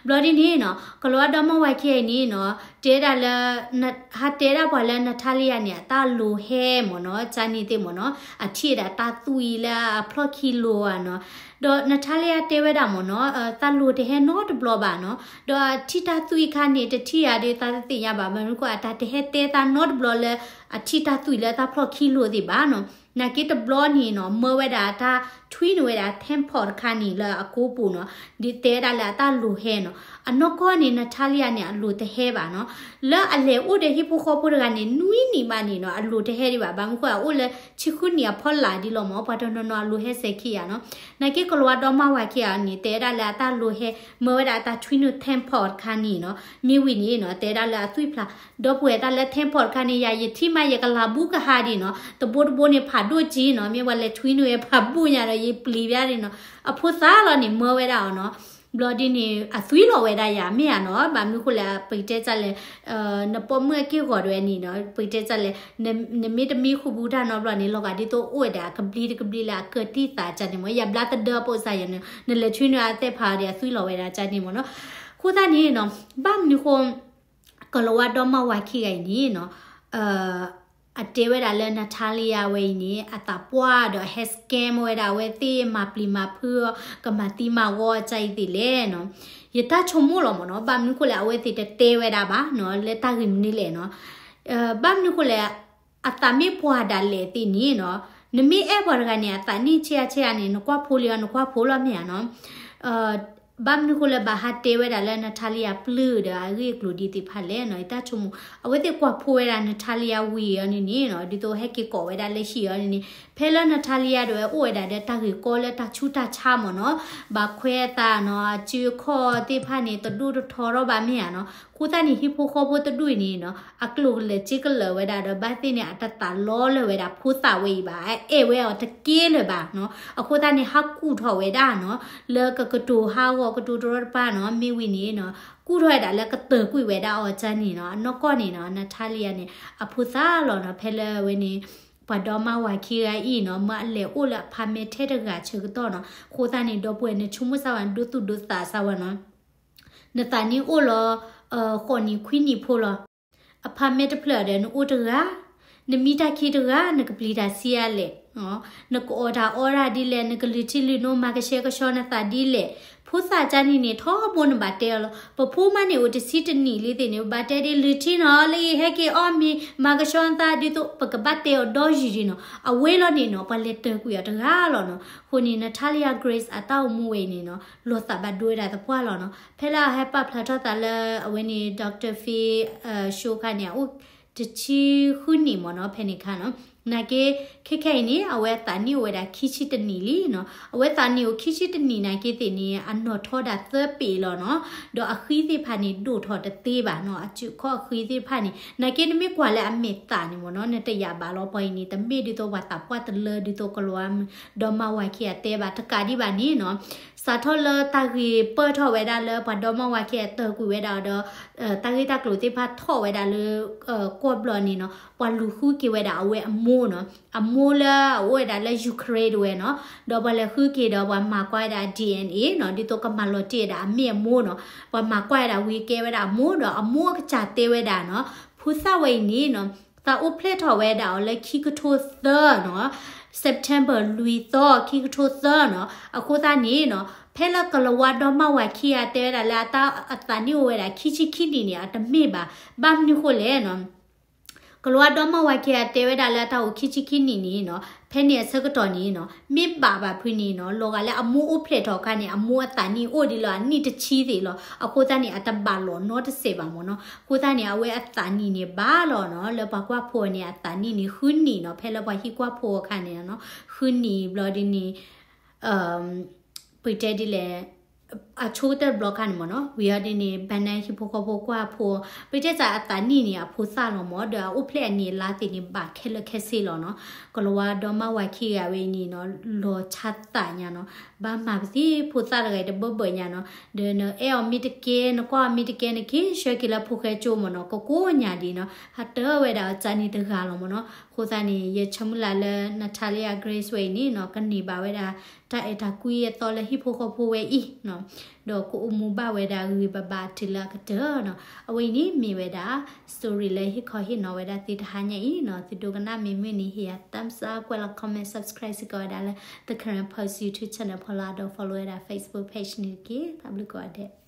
ဘျီဒ်န့ၣ်နီၤ ကလၤဝါဒီမါဝၤခံဂၤအံၤန့ၣ်နီၤ တဲဒၣ်လၢ ဟးတဲဒၣ်ပှၤလၢ နထါလံယၤန့ၣ် အတၢ်လိၤဟဲမ့ၢ်နီၤ, ကၠါန့ၣ်သ့ၣ်မ့ၢ်နီၤ, အထံၣ်ဒၣ်တၢ်သွံၣ်လၢအဖျီၣ်ခံလိၤဧါနီၤ, ဒီးနထါလံယၤတဲဝဲဒၣ်မ့ၢ်နီၤ, သးလိၤတဟဲနီတဘျီဘၣ်နီၤ, ဒီးအထံၣ်တၢ်သွံၣ်ခါန့ၣ် တထံၣ်ယၤဒီးသးတသ့ၣ်ညါဘၣ်, ဘၣ်မနုၤဃိ အတၢ်တဟဲတဲသးနီတဘျီလၢ အထံၣ်တၢ်သွံၣ်လၢတၢ်ဖျီၣ်ခံလိၤသ့ၣ်ဘၣ်နီၤ, နာ်က့တဘျီန့ၣ်နီၤ မၢဝဲဒၣ်တၢ်ထွံနုာ်ဝဲဒၣ် tampon တခါန့ၣ်လၢအကိာ်ပူၤနီၤ, ဒ်တဲဒၣ်လၢအတၢ်လိၤဟဲနီၤ, အနီၢ်ကီၢ်န့ၣ် နထါလံယၤန့ၣ် အလိၤတဟဲဘၣ်နီၤ, လၢအလဲၤအိၣ်ဒီးဟံၣ်ဖိဃီဖိတဂၤန့ၣ် နွံနံၣ်မးန့ၣ်နီၤ အလိၤတဟဲဒံးဘၣ်, ဘၣ်မနုၤဃိ အအိၣ်လၢဆံဃုနံၣ်အဖီလာ်ဒ်လီၤမ့ၢ်, ပှၤတနီၤနီၤအလိၤဟဲစဲးခံဂၤနီၤ, နာ်က့ကလၤဝါဒီမါဝၤခံဂၤန့ၣ် တဲဒၣ်လၢအတၢ်လိၤဟဲ မၢဝဲဒၣ်အတၢ်ထွံနုာ် tampon တခါန့ၣ်နီၤ, မ့ၢ်ဝံၤန့ၣ်နီၤ တဲဒၣ်လၢအသွံၣ်ဖျါ ဒီပုၢ်ဝဲၢ်တၢ်လၢ tampon တခါန့ၣ် ယၤယထံၣ်မး ယကလၤဘူးကဟါဒံးနီၤ, တဘိတဘိန့ၣ် ဖးဒိၣ်ကံနီၤ, မ့ၢ်ပှၤလဲၤထွံနုာ်ဝဲဖးဘူးညါဒီး ယပျံၤဘၣ်ဒံးနီၤ, အဖိသၣ်လီၤန့ၣ် မၢဝဲဒၣ်အီၤနီၤ, ဘျီဒ်န့ၣ် အသွံၣ်လီၤဝဲဒၣ်ယၤ မ့ၢ်ဧါနီၤ, ဘၣ်မနုၤဃိလဲၣ် ပကတဲတၢ်လဲၣ် နပိာ်မုၣ်အက့ၢ်ဂီၤဒၣ်ဝဲန့ၣ်နီၤ, ပကတဲတၢ်လဲၣ် နမ့ၢ်တမံဃုာ်ဘူးတၢ်နီတဘျီန့ၣ် လီၤဂာ်ဒ်သိးအိၣ်ဝဲဒၣ်အကတံၢ်တကဘျံးလၢအကတံၢ်သးကၠါန့ၣ်မ့ၢ်, ယဘျါသဒၢပိာ်စၢ်ယၤန့ၣ် နလဲၤထွံနုာ်အသဲဖးဒီးအသွံၣ်လီၤဝဲဒၣ်ကၠါန့ၣ်မ့ၢ်နီၤ, အဃိသတးန့ၣ်နီၤ ဘၣ်မနုၤဃိ ကလၤဝါဒီမါဝၤခံဂၤအံၤန့ၣ်နီၤ အတဲဝဲဒၣ်လၢ Natalia ဝဲအံၤန့ၣ် အသးပှၢ်ဒီးအဟဲ scam ဝဲဒၣ်အဝဲသ့ၣ်မၤပျံၤမၤဖုးအီၤ ကမၤသံမၤဂီၤအကၠါအံၤသ့ၣ်လဲၣ်နီၤ, ယတၢ်ဆိကမိၣ်လီၤမ့ၢ်နီၤ, ဘၣ်မနုၤဃိလဲၣ် အဝဲသ့ၣ်တတဲဝဲဒၣ်ဘၣ်နီၤ လၢတၢ်ဂ့ၢ်မနုၤလဲၣ်နီၤ, ဘၣ်မနုၤဃိလဲၣ် အသးမ့ၢ်ပှၢ်ဒၣ်လဲာ်သ့ၣ်န့ၣ်နီၤ, နမ့ၢ်အဲၣ်ပှၤတဂၤန့ၣ် အသးနံၣ်ဆံးအါဆံးအါန့ၣ် နကွၢ်ဖိလံအီၤ နကွၢ်ဖိလီၤမ့ၢ်ဧါနီၤ ဘၣ်မနုၤဃိလၢဘၣ်ဟးတဲဝဲဒၣ်လၢ Natalia ပျုၢ်ဒီးအဂ့ၢ်အကျိၤဒ်သ့ၣ်တဖၣ်လဲၣ်နီၤ, ယတၢ်ဆိကမိၣ် အဝဲသ့ၣ်ကွၢ်ဖိဝဲဒၣ် Natalia ဝံၤအီၤန့ၣ်န့ၣ်နီၤ, ဒ်သိးဟဲက့ၤကိးဝဲဒၣ်လၢဟံၣ်အီၤန့ၣ်န့ၣ်, ဖဲလၢ Natalia ဒၣ်ဝဲအိၣ်ဝဲဒၣ်ဒီးတၢ်ဂ့ၢ်ကီလၢတၢ်ဆူးတၢ်ဆါမ့ၢ်နီၤ, ဘၣ်ခွဲးအသးနီၤ, အစုအခီၣ်သ့ၣ်တဖၣ်န့ၣ် တဒိၣ်တထီထီၣ်ဘၣ်မ့ၢ်ဧါနီၤ, အဃိသတးန့ၣ် ဟံၣ်ဖိဃီဖိတဒူၣ်အံၤန့ၣ်နီၤ အကျိၤကလၢာ်စ့ကလၢာ်ဝဲဒၣ်ဒီး ဘၣ်သ့ၣ်န့ၣ် အတသးလီလၢၤဝဲဒၣ်ဖိသၣ်ဝဲအံၤဘၣ်, အအဲၣ်ဝဲအီၤတက့ၢ်လၢၤဘၣ်နီၤ, အဃိသတးန့ၣ် ဟးကူၣ်ထီၣ်ဝဲဒၣ်နီၤ, လၢကကတိၤဟးဂီၤကတိၤတရီတပါနီၤ, မ့ၢ်ဝံၤန့ၣ်နီၤ, ကူၣ်ထီၣ်ဝဲဒၣ်လၢကတၢၢ်ကွံာ်ဝဲဒၣ်အီၤကၠါန့ၣ်နီၤ, အနီၢ်ကီၢ်န့ၣ်နီၤ Natalia န့ၣ် အဖိသၣ်လီၤနီၤ, ဖဲလၢအဝဲန့ၣ် ပှၤဒီမါဝၤခံဂၤအံၤနီၤ မၢအလဲၤအိၣ်လၢအဖါမဲာ်ထဲတဂၤဆၢကတီၢ်နီၤ, အဃိသတးန့ၣ် ဒီပုၢ်ဝဲၢ် နဆိကမိၣ်စၢ်ဝဲ နဒိသူၣ်ဒိသးစၢ်ဝဲနီၤ, နသးနံၣ်အိၣ်လီၤ ဃိးနံၣ်ခွံနံၣ်ဖိလီၤ, အဖါမဲာ်တဖျၢၣ်ဒီးနအိၣ်တဂၤ, နမံတၢ်ခံတဂၤ နကပျံၤတၢ်ဆံးအါလဲၣ် နကအီၣ်တၢ်အီတၢ်ဒ်လဲၣ်, နကလုၢ်ထံလုၢ်နိ မၤကဆှဲကဆှီနသးဒ်လဲၣ်, ဖိသၣ်ကၢ်န့ၣ်န့ၣ် ထီဘိနဘၣ်တဲအီၤလီၤ. ပဖိမါန့ၣ်အိၣ်တဆံတနံၣ်လံသ့ၣ်န့ၣ် ဘၣ်တဲဒ်လုၢ်ထံနီၤ, လၢအံၤဟဲက့ၤအီၣ်မ့ၤ မၤကဆှီနသးဒ်သိး ပကဘၣ်တဲအီၤဒီယံာ်ဒံးနီၤ. အဝဲလီၤန့ၣ်နီၤ ပှၤလဲၤတၢၢ်ကွံာ်အီၤတဂၤလီၤနီၤ. အဃိန့ၣ် Natalia Grace အတၢ်အိၣ်မူဝဲအံၤန့ၣ်နီၤ လီၤသးဘၣ်ဒိဝဲဒၣ်သပှၢ်လီၤနီၤ. ဖဲလၢအဟဲပာ်ဖျါထီၣ်သးလၢအဝဲန့ၣ် Doctor Phil အ show ခါန့ၣ် အအိၣ်တဆံဃုနံၣ်မ့ၢ်နီၤ ဖဲန့ၣ်ခါနီၤ. နာ်က့ ခဲခဲအံၤန့ၣ် အဝဲအသးနံၣ်အိၣ်ဝဲဒၣ်ခံဆံတနံၣ်လံနီၤ. အဝဲသးနံၣ်အိၣ်ခံဆံတနံၣ်နာ်က့သ့ၣ်န့ၣ် အနီၢ်ထီဒၣ်သၢပ့ၤလီၤနီၤ. ဒီးအဃံသ့ၣ်တဖၣ်န့ၣ် ဒိၣ်ထီၣ်တသ့ဘၣ်နီၤ. အစုခီၣ်အဃံသ့ၣ်တဖၣ်န့ၣ် နာ်က့နမ့ၢ်ကွၢ်လၢအမဲာ်သးန့ၣ်မ့ၢ်နီၤ နတယာ်ဘၣ်လီၤ. ပှၤအံၤန့ၣ် တမ့ၢ်ဒ်သိးပှၤသးပှၢ်တလၢဒ်သိးကလၤဝါဒီမါဝၤခံဂၤတဲဘၣ် တကးဒံးဘၣ်န့ၣ်နီၤ. စးထီၣ်လၢတၢ်ဂ့ၢ်ပၢၢ်ထီၣ်ဝဲဒၣ်လၢပှၤဒီမါဝၤခံဂၤတၢၢ်ကွံာ်ဝဲဒၣ်ဒီး တၢ်ဂ့ၢ်တၢ်ကျိၤသ့ၣ်တဖၣ်ထီၣ်ဝဲဒၣ်လၢ ကွီၢ်ဘျီန့ၣ်နီၤ ပှၤလူၤဃုက့ၤဝဲဒၣ်အဝဲအမိၢ်နီၤ. အမိၢ်လၢအအိၣ်ဝဲဒၣ်လၢ Ukraine တဝဲနီၤ. ဒီးပှၤလဲၤဃုက့ၤဒီးပှၤမၤကွၢ်ဝဲဒၣ် DNA နီၤ ဒ်သိးကမၤလီၤတံၢ်ဝဲဒၣ်အမ့ၢ်အမိၢ်နီၤ. ပှၤမၤကွၢ်ဝဲဒၣ်ဝံၤကဲဝဲဒၣ်အမိၢ်ဒီး အမိၢ်အကစၢ်တဲဝဲဒၣ်နီၤ ဖိသၣ်ဝဲအံၤန့ၣ်နီၤ သးအိၣ်ဖျဲၣ်ထီၣ်ဝဲဒၣ်အီၤလၢခံကထိသၢနီၤ September လွံၢ်သီ ခံကထိသၢနီၤ. အဃိသတးန့ၣ်နီၤ ဖဲလၢကလၤဝါဒီမါဝၤခံဂၤတဲဝဲဒၣ်လၢအတၢ်အသးနံၣ်အိၣ်ဝဲဒၣ်ခံဆံခံနံၣ်န့ၣ် အတမ့ၢ်ဘၣ်. ဘၣ်မနုၤဃိလဲၣ်နီၤ ကလၤဝါဒီမါဝၤခံဂၤတဲဝဲဒၣ်လၢအတၢ်အိၣ်ခံဆံခံနံၣ်န့ၣ်နီၤ ဖဲန့ၣ်အဆၢကတီၢ်န့ၣ်နီၤ မ့ၢ်ဘၣ်ဘၣ်ဖုန့ၣ်နီၤ လီၤဂာ်လၢအမိၢ်အိၣ်ဖျဲၣ်ထီၣ်အခါန့ၣ် အမိၢ်အသးနံၣ်အိၣ်ဒံးလၢအနံၣ်တဆံသ့ၣ်လီၤ. အဃိသတးန့ၣ် အတဘၣ်လီၤနီတစဲးဘၣ်မ့ၢ်နီၤ. အဃိသတးန့ၣ် အဝဲအသးနံၣ်န့ၣ်ဘၣ်လီၤနီၤ လၢပှၤကွၢ်ဖိအီၤန့ၣ် အသးနံၣ်န့ၣ်ဃုနံၣ်နီၤ. ဖဲလၢပှၤဟံးကွၢ်ဖိအခါန့ၣ်နီၤ ဃုနံၣ်ဘျီဒ်န့ၣ် ပတဲဒ်လဲၣ် အဆိကတၢၢ်တဘျီခါန့ၣ်မ့ၢ်နီၤ ဝံၤအီၤဒ်န့ၣ် ဘၣ်နၢ်ဟံၣ်ဖိဃီဖိကွၢ်ဖိ ပတဲစ့ၢ်အသးနံၣ်န့ၣ် အဖိသၣ်လီၤမ့ၢ် ဒီးအအိၣ်ဖျဲၣ်အနံၣ်အလါသ့ၣ်န့ၣ် ဘၣ်ခဲလၢာ်ခဲဆ့လီၤနီၤ. ကလၤဝါဒီမါဝၤခံဂၤဝဲအံၤန့ၣ်နီၤ လီၤဆါသးညါနီၤ. ဘၣ်မၤပသံဖိသၣ်တဂၤအံၤတဘၢဘၢညါနီၤ. ဒီးနအဲၣ်အီၤမ့ၢ်တကဲ နကွၢ်အီၤမ့ၢ်တကဲ နက့ၤဆှၢက့ၤလၢဖိဃဲကၠိမ့ၢ်နီၤ ကကိးညါဒံးနီၤ. ဟးတၢၢ်ဝဲဒၣ်အီၤကၢ်န့ၣ်တဂၤလီၤမ့ၢ်နီၤ. အဃိသတးန့ၣ် ယဆၢမုၢ်လၢ်လၢ Natalia Grace ဝဲအံၤန့ၣ်နီၤ ကန့ၢ်ဘၣ်ဝဲဒၣ် တၢ်အဲၣ်တၢ်ကွံအသီလၢဟံၣ်ဖိဃီဖိဝဲအံၤနီၤ ဒီးကအိၣ်မူဘၣ်ဝဲဒၣ်ဂ့ၤဂ့ၤဘၣ်ဘၣ်တုၤလၢအကတၢၢ်နီၤ. အဝဲအံၤန့ၣ်မ့ၢ်ဝဲဒၣ် story လၢဟ့ၣ်ခီဟ့ၣ်နီၤဝဲဒၣ်သုတဟါညါအံၤနီၤ. သုဒိကနၣ်မ့ၢ်မုာ်န့ၣ် ဟ့ၣ်ယၤ thumbs up ကွဲးလီၤ comment subscribe စ့ၢ်ကီးဝဲဒၣ်လၢ The Karen Post YouTube channel ဖီလာ်ဒီး follow ဝဲဒၣ် Facebook page န့ၣ်တက့ၢ်. တၢ်ဘျုးကိးဂၤဒဲး.